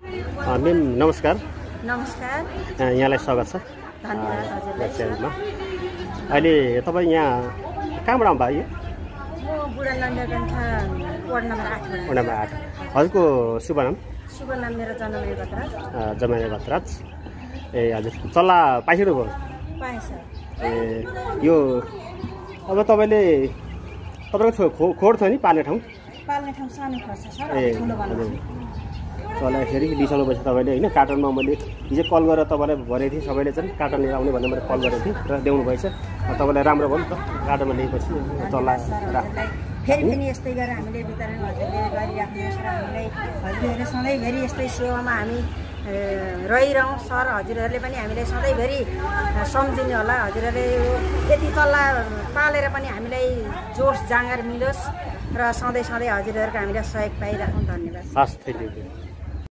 Ma'am नमस्कार। नमस्कार। यहाँलाई स्वागत छ। धन्यवाद हजुरलाई। अहिले तपाईँ यहाँ कहाँबाट आउनु भयो? म बुढा नन्दगन्था वार्ड नम्बर 8 बाट। Ward number 8। हजुरको शुभ नाम? शुभ नाम मेरो जन्मय बतराज। जन्मय बतराज। ए हजुर, चल्ला पाइसक्नु भयो? पाएँ सर। ए यो अब तपाईँको खोड छ नि पाल्ने ठाउँ? पाल्ने ठाउँ सानो पर्छ सर। ठुलो बनाउँछु। चल्ला फेरि लिइसक्नु भएछ तपाईँले होइन? कार्टनमा मैले हिजो कल गरेर तपाईँलाई भनेको थिएँ, सबैले चाहिँ कार्टन लिएर आउने भनेर मैले कल गरेको थिएँ र ल्याउनु भएछ। तपाईँलाई राम्रो भयो नि त, कार्टनमा लिएपछि चल्ला फेरि पनि यस्तै गरेर हामीले वितरण हजुरले गरिराख्नुहोस् र हामीलाई हजुरहरूले सधैँभरि यस्तै सेवामा हामी रहिरहौँ सर। हजुरहरूले पनि हामीलाई सधैँभरि सम्झिनु होला। हजुरहरूले यति चल्ला पालेर पनि हामीलाई जोस जाँगर मिलोस् र सधैँ हजुरहरूको हामीलाई सहयोग पाइराखौँ। धन्यवाद। हस्, थ्याङ्क यू।